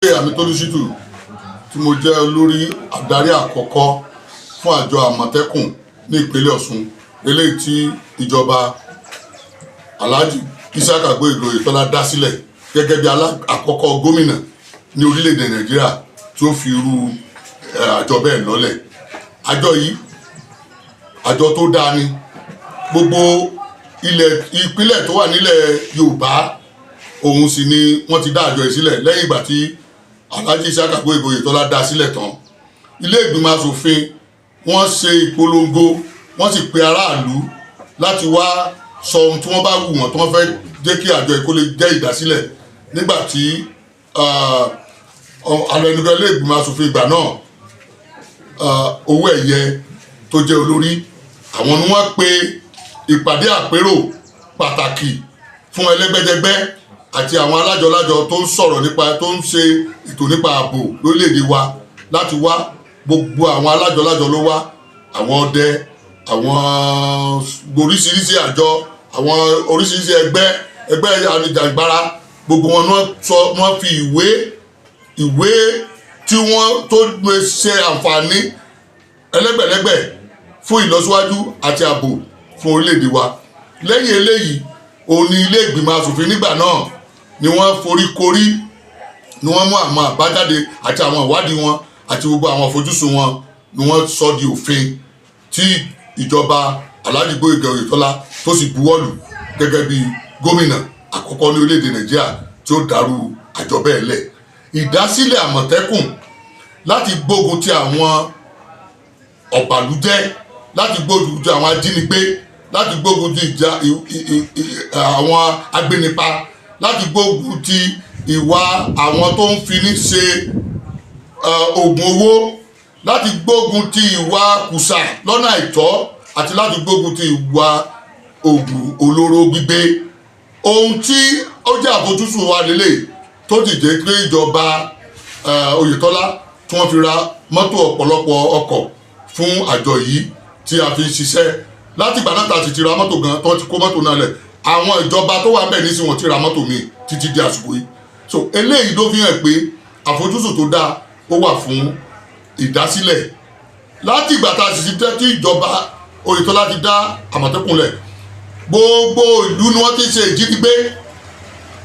Àmìtólú Ṣítù, tí mo jẹ́ olórí adarí àkọ́kọ́ fún àjọ Àmọ̀tẹ́kùn ní ìpínlẹ̀ Ọ̀ṣun, eléyìí tí ìjọba Alhaji Isiaka Gboyega Oyètọ́lá dá sílẹ̀ gẹ́gẹ́ bí àkọ́kọ́ gómìnà ní orílẹ̀-èdè Nàìjíríà tí ó fi irú àjọ bẹ́ẹ̀ lọ́lẹ̀. Àjọ yìí, àjọ tó dáa ni. Gbogbo ilẹ̀ ìpínlẹ̀ tó wà nílẹ̀ Yorùbá, òun sì ni wọ́n ti dá àjọ yìí sílẹ̀. Lẹ́yìn ìgbà tí Alhaji Isiaka Gboyega Oyètọ́lá dá sílẹ̀ tán, ilé ìgbìmọ̀ asòfin, wọ́n ṣe ìpolongo, wọ́n sì pe aráàlú láti wá sọ ohun tí wọ́n bá wù wọ́n tí wọ́n fẹ́ jẹ́ kí àjọ yìí kó lè jẹ́ ìdásílẹ̀. Nígbà tí alẹ́nugan ilé ìgbìmọ̀ asòfin ìgbà náà, Owó Ẹ̀yẹ, tó jẹ́ olórí àwọn, ni wọ́n pe ìpàdé àpérò pàtàkì fún ẹlẹ́gbẹ́jẹgbẹ́ àti àwọn alájọlájọ tó ń sọ̀rọ̀ nípa, tó ń ṣe ètò nípa ààbò lórílẹ̀‐èdè wa láti wá. Gbogbo àwọn alájọlájọ ló wá, àwọn ọdẹ, àwọn oríṣiríṣi àjọ, àwọn oríṣiríṣi ẹgbẹ́, ẹgbẹ́ àjàǹgbara, gbogbo wọn ni wọ́n sọ, wọ́n fi ìwé tí wọ́n tó lè ṣe àǹfààní ẹlẹ́gbẹ̀lẹ́gbẹ̀ fún ìlọsíwájú àti ààbò fún orílẹ̀-èdè wa. Lẹ́yìn eléyìí, òun ni ilé ìgbìmọ̀ asòfin nígbà náà ni wọ́n forí korí, ni wọ́n mú àwọn àbájáde àti àwọn ìwádìí wọn àti gbogbo àwọn àfojúsùn wọn, ni wọ́n sọ di òfin tí ìjọba Alhaji Gboyega Oyètọ́lá tó sì buwọ́lù gẹ́gẹ́ bí gómìnà àkọ́kọ́ ní orílẹ̀-èdè Nàìjíríà tí ó dárú àjọ bẹ́ẹ̀ lẹ̀. Ìdásílẹ̀ Àmọ̀tẹ́kùn láti gbógun ti àwọn ọ̀bàlújẹ́, láti gbógun ti àwọn ajínigbé, láti gbógun ti ìjà àwọn agbénipa, láti gbógun ti ìwà àwọn tó ń fini ṣe oògùn owó, láti gbógun ti ìwà kùsà lọ́nà àìtọ́ àti láti gbógun ti ìwà oògùn olóró gbígbé, ohun tí ó jẹ́ àfojúsùn wa lélẹ̀, tó ti jẹ́ pé ìjọba Oyètọ́lá tí wọ́n fi ra mọ́tò, ọ̀pọ̀lọpọ̀ ọkọ̀ fún àjọ yìí tí a fi ń ṣiṣẹ́. Láti ìgbà náà tá a sì ti ra mọ́tò gan, tó ti kó mọ́tò náà lẹ̀, àwọn ìjọba tó wà bẹ́ẹ̀ nísìnyí, wọ́n ti ra mọ́tò míì títí di àsìkò yìí. So eléyìí ló fi hàn pé àfojúsùn tó dáa ó wà fún ìdásílẹ̀. Láti ìgbà tá a sì ti tẹ́ tí ìjọba Oyètọ́lá ti dá Àmọ̀tẹ́kùn lẹ̀, gbogbo ìlú ni wọ́n ti ń ṣe ìjínigbé,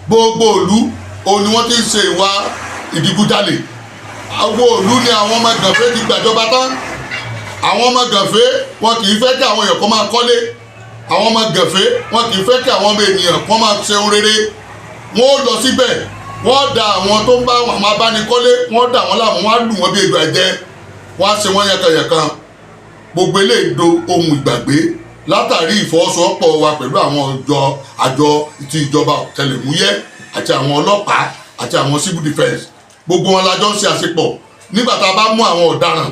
gbogbo ìlú òun ni wọ́n ti ń ṣe ìwà ìdigunjalè, àwọn ìlú ni àwọn ọmọ gànfẹ́ ti gbàjọba tán. Àwọn ọmọ gànfẹ́, wọn kì í fẹ́ kí àwọn èèyàn kan máa kọ́lé. Àwọn ọmọ gànfẹ́, wọn kì í fẹ́ kí àwọn ọmọ ènìyàn kan máa ṣe ohun rere. Wọ́n ó lọ síbẹ̀, wọ́n da àwọn tó ń bá àwọn abánikọ́lé, wọ́n dà wọ́n láàmú, wọ́n á lù wọ́n bí egbò ẹ̀jẹ̀, wọ́n á ṣe wọ́n yànkanyànkan. Gbogbo eléyìí do ohun ìgbàgbé látàrí ìfọwọ́sowọ́pọ̀ wa pẹ̀lú àwọn àjọ ti ìjọba ọ̀tẹlẹ̀múyẹ́ àti àwọn ọlọ́pàá àti àwọn civil defence. Gbogbo wọn la jọ ń ṣe àṣepọ̀. Nígbà tá a bá mú àwọn ọ̀daràn,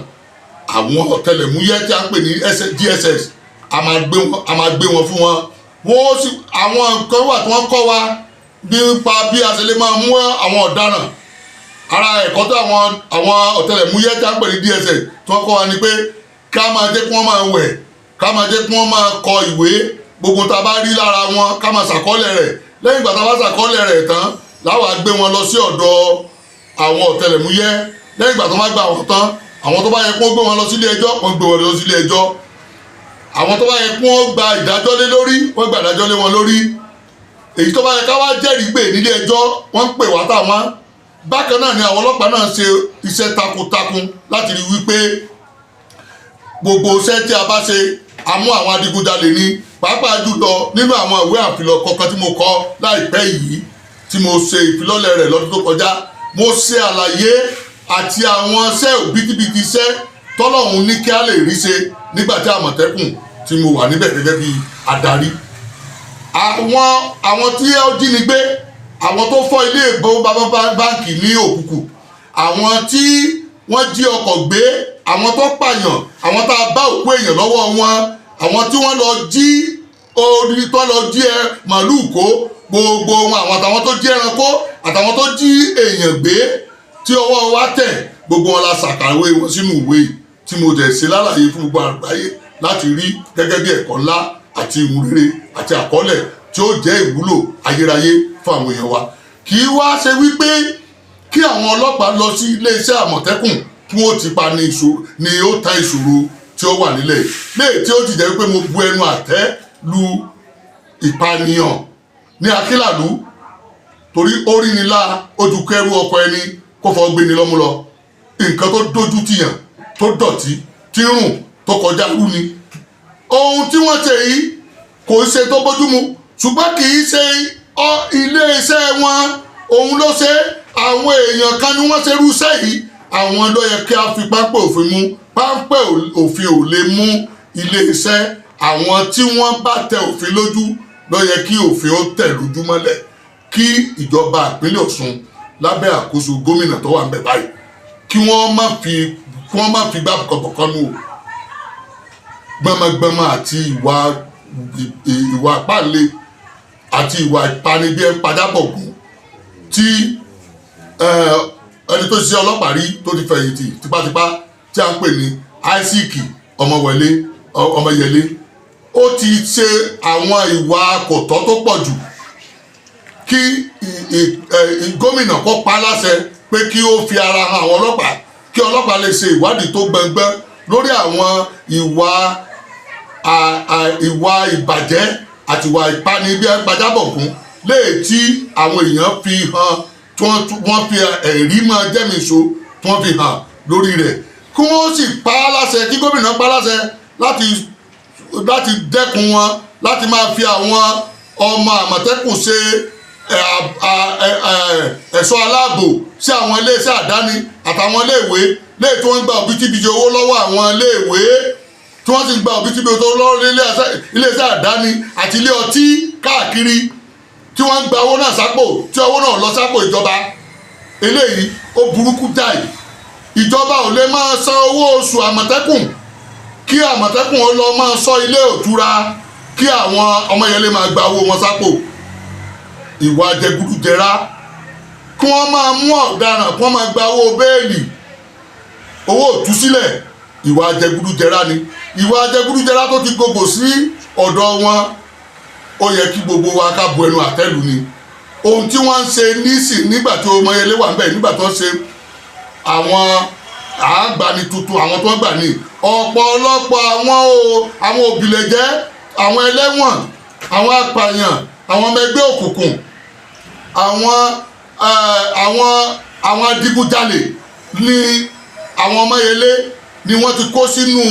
àwọn ọ̀tẹlẹ̀múyẹ́ tí a ń pè ní DSS, a máa gbé wọn fún wọn. Wọ́n sì, àwọn nǹkan wà tí wọ́n kọ́ wa nípa bí a ṣe lè máa mú àwọn ọ̀daràn. Ara ẹ̀kọ́ tó àwọn ọ̀tẹlẹ̀múyẹ́ tí a ń pè ní DSS tí wọ́n kọ́ wa ni pé ká máa jẹ́ kí wọ́n máa wẹ̀, ká máa jẹ́ kí wọ́n máa kọ ìwé gbogbo tá a bá rí lára wọn, ká máa ṣàkọọ́lẹ̀ rẹ̀. Lẹ́yìn ìgbà tá a bá ṣàkọọ́lẹ̀ rẹ̀ tán, láwa gbé wọn lọ sí ọ̀dọ̀ àwọn ọ̀tẹlẹ̀múyẹ́. Lẹ́yìn ìgbà tó bá gbà wọ́n tán, àwọn tó bá yẹ kó gbé wọn lọ sílé ẹjọ́, wọ́n gbé wọn lọ sílé ẹjọ́. Àwọn tó bá yẹ kó gba ìdájọ́ lé lórí, wọ́n gba ìdájọ́ lé wọn lórí. Èyí tó bá yẹ ká wá jẹ́rìí gbè nílé ẹjọ́, wọ́n ń pè wá táwọn. Bákan náà ni àwọn ọlọ́pàá náà ṣe iṣẹ́ takuntakun láti rí wípé gbogbo iṣẹ́ tí a bá ṣe, a mú àwọn adigunjalè ní. Pàápàá jùlọ nínú àwọn ìwé àfilọ̀ kọ̀ọ̀kan tí mo kọ láìpẹ́ yìí, tí mo ṣe ìfilọ́lẹ̀ rẹ̀ lọ́dún tó kọjá, mo ṣe àlàyé àti àwọn iṣẹ́, òbítíbitì iṣẹ́ tọ́lọ́hun ní kí á lè rí ṣe nígbà tí Àmọ̀tẹ́kùn tí mo wà níbẹ̀ gẹ́gẹ́ bí adarí. Àwọn tí ó jínigbé, àwọn tó fọ́ ilé ìbọn báǹkì ní Òkùkù, àwọn tí wọ́n jí ọkọ̀ gbé, àwọn tó pààyàn, àwọn tá a bá òkú èèyàn lọ́wọ́ wọn, àwọn tí wọ́n lọ jí orí, tó lọ jí ẹ màlúù kó, gbogbo wọn, àwọn àtàwọn tó jí ẹranko, àtàwọn tó jí èèyàn gbé tí ọwọ́ wa tẹ̀, gbogbo wọn la ṣàkàwé wọn sínú ìwé yìí, tí mo dẹ̀ ṣe lálàyé fún gbogbo àgbáyé láti rí gẹ́gẹ́ bí ẹ̀kọ́ ńlá àti ìwúrere àti àkọọ́lẹ̀ tí ó jẹ́ ìwúlò ayérayé fún àwọn èèyàn wa. Kì í wá ṣe wípé Kí àwọn ọlọ́pàá lọ sí iléeṣẹ́ Àmọ̀tẹ́kùn kí wọ́n ti pa ní ìṣòro ni ó ta ìṣòro tí ó wà nílẹ̀ léè, tí ó ti jẹ́ pé mo bu ẹnu àtẹ́ lu ìpànìyàn ní Akínlàlú, torí ó rí ni lá ojú kẹrù ọkọ ẹni kó fọ́ gbé ni lọ́mú lọ. Nǹkan tó dójú tìyàn, tó dọ̀tí, tí rùn, tó kọjá rú ni. Ohun tí wọ́n ṣe yìí kò ṣe tó bójúmu, ṣùgbọ́n kì í ṣe iléeṣẹ́ wọn òun ló ṣe. Àwọn èèyàn kan ni wọ́n ṣe irúṣẹ́ yìí. Àwọn ló yẹ kí a fi pápẹ́ òfin mú. Pápẹ́ òfin ò lè mú iléeṣẹ́. Àwọn tí wọ́n bá tẹ òfin lójú ló yẹ kí òfin ó tẹ̀ lójú mọ́lẹ̀. Kí ìjọba ìpínlẹ̀ Ọ̀ṣun lábẹ́ àkóso gómìnà tó wà ń bẹ̀ báyìí, kí wọ́n má fi gbá bọ̀kọ̀bọ̀kọ̀ nù o. Gbọmọgbọmọ àti ìwà pàlẹ àti ìwà ìpani bí ẹ ń padàbọ̀ gùn tí ẹni tó ṣiṣẹ́ ọlọ́pàá rí, tó ti fẹ̀yìntì tipátipá, tí a ń pè ní Isaac Ọmọwẹlé Ọmọyẹlé, ó ti ṣe àwọn ìwà kòtọ́ tó pọ̀ jù. Kí gómìnà kó pa á láṣẹ pé kí ó fi ara hàn àwọn ọlọ́pàá, kí ọlọ́pàá lè ṣe ìwádìí tó gbẹngbẹ́n lórí àwọn ìwà ìbàjẹ́ àti ìwà ìpani bí ẹ gbajàbọ̀gún léè tí àwọn èèyàn fi hàn, tí wọ́n fi ẹ̀rí máa jẹ́mìíṣó tí wọ́n fi hàn lórí rẹ̀. Kí wọ́n sì pa á láṣẹ, kí gómìnà pa á láṣẹ láti dẹ́kun wọn láti máa fi àwọn ọmọ Àmọ̀tẹ́kùn ṣe ẹ̀ṣọ́ aláàbò sí àwọn iléeṣẹ́ àdáni àtàwọn iléèwé léè tí wọ́n ń gba òbítíbitì owó lọ́wọ́ àwọn iléèwé, tí wọ́n sì ń gba òbítíbitì owó lọ́wọ́ iléeṣẹ́ àdáni àti ilé ọtí káàkiri, tí wọ́n ń gba owó náà sápò, tí owó náà lọ sápò ìjọba. Eléyìí ó burúkú jáì. Ìjọba ò lè máa san owó oṣù Àmọ̀tẹ́kùn, kí Àmọ̀tẹ́kùn ó lọ máa ṣọ́ ilé òtura, kí àwọn ọmọ yẹn lè máa gba owó wọn sápò. Ìwà jẹgúdújẹrá, kí wọ́n máa mú ọ̀daràn, kí wọ́n máa gba owó béèlì, owó òtúsílẹ̀, ìwà jẹgúdújẹrá ni. Ìwà jẹgúdújẹrá tó ti gbogbo sí ọ̀dọ̀ wọn, ó yẹ kí gbogbo wa ká bu ẹnu àtẹ́lù ni. Ohun tí wọ́n ń ṣe nísìn, nígbà tí Ọmọyẹlé wà níbẹ̀, nígbà tó ń ṣe àwọn àágbani tuntun, àwọn tó ń gbà ní ọ̀pọ̀lọpọ̀ àwọn òbílẹ̀jẹ́, àwọn ẹlẹ́wọ̀n, àwọn apààyàn, àwọn ọmọ ẹgbẹ́ òkùnkùn, àwọn adigunjalè ní àwọn Ọmọyẹlé ni wọ́n ti kó sínú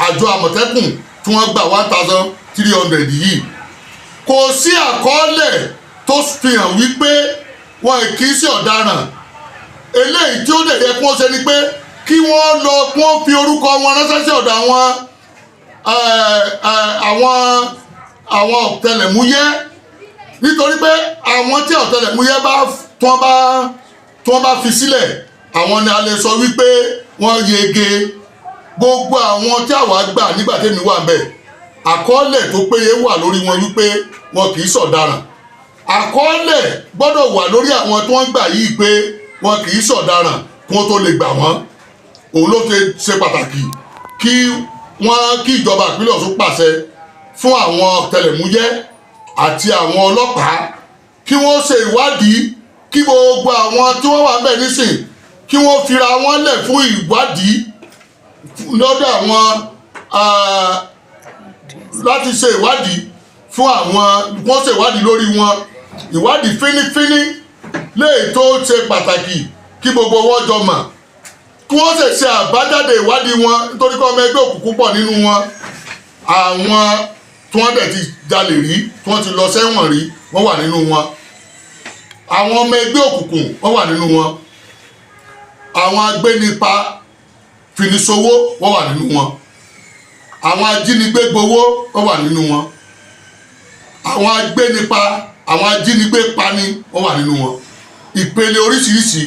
àjọ Àmọ̀tẹ́kùn tí wọ́n gbà 1,300 yìí. Kò sí àkọọ́lẹ̀ tó fi hàn wípé wọn kì í ṣe ọ̀daràn. Eléyìí tí ó dẹ̀ yẹ kí wọ́n ṣe ni pé kí wọ́n lọ, kí wọ́n fi orúkọ wọn ránṣẹ́ sí ọ̀dọ̀ àwọn ọ̀tẹlẹ̀múyẹ́, nítorí pé àwọn tí ọ̀tẹlẹ̀múyẹ́ bá tí wọ́n bá fi sílẹ̀, àwọn ni a lè sọ wípé wọ́n yege. Gbogbo àwọn tí àwa gbà nígbà tẹ́mi wà ńbẹ̀, àkọọ́lẹ̀ tó péye wà lórí wọn wípé wọn kì í ṣọ̀daràn. Àkọọ́lẹ̀ gbọ́dọ̀ wà lórí àwọn tí wọ́n gbà yìí pé wọn kì í ṣọ̀daràn kí wọ́n tó lè gbà wọ́n. Òun ló ṣe ṣe pàtàkì kí ìjọba ìpínlẹ̀ Ọ̀ṣun pàṣẹ fún àwọn ọ̀tẹlẹ̀múyẹ́ àti àwọn ọlọ́pàá kí wọ́n ṣe ìwádìí, kí gbogbo àwọn tí wọ́n wà ńbẹ̀ nísìn, kí wọ́n fira wọn lẹ̀ fún ìwádìí lọ́dọ̀ àwọn láti ṣe ìwádìí fún àwọn, wọ́n ṣe ìwádìí lórí wọn, ìwádìí fínífíní léè tó ṣe pàtàkì, kí gbogbo wọn jọ mọ̀, kí wọ́n sì ṣe àbájáde ìwádìí wọn, nítorí pé ọmọ ẹgbẹ́ òkùnkùn pọ̀ nínú wọn. Àwọn tí wọ́n dẹ̀ ti jalè rí, tí wọ́n ti lọ sẹ́wọ̀n rí, wọ́n wà nínú wọn. Àwọn ọmọ ẹgbẹ́ òkùnkùn, wọ́n wà nínú wọn. Àwọn agbénipa finiṣòwò, wọ́n wà nínú wọn. Àwọn ajínigbé gbowó, wọ́n wà nínú wọn. Àwọn agbénipa, àwọn ajínigbé pani, wọ́n wà nínú wọn. Ìpele oríṣiríṣi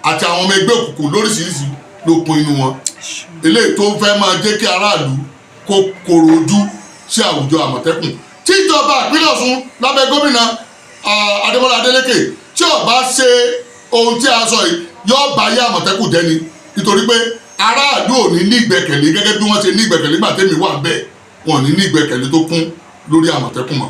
àti àwọn ọmọ ẹgbẹ́ òkùnkùn lóríṣiríṣi ló kún inú wọn. Eléyìí tó fẹ́ máa jẹ́ kí aráàlú kó koro ojú sí àwùjọ Àmọ̀tẹ́kùn. Tí ìjọba ìpínlẹ̀ Ọ̀ṣun lábẹ́ gómìnà Adémọ́lá Adélékè tí ó bá ṣe ohun tí a sọ yìí, yóò bá yé Àmọ̀tẹ́kùn jẹ́ ni, nítorí pé aráàlú ò ní ní ìgbẹ́kẹ̀lé gẹ́gẹ́ bí wọ́n ṣe ní ìgbẹ́kẹ̀lé nígbà tẹ́mi wà bẹ́ẹ̀. Wọn ò ní ní ìgbẹ́kẹ̀lé tó kún lórí Àmọ̀tẹ́kùn mọ́.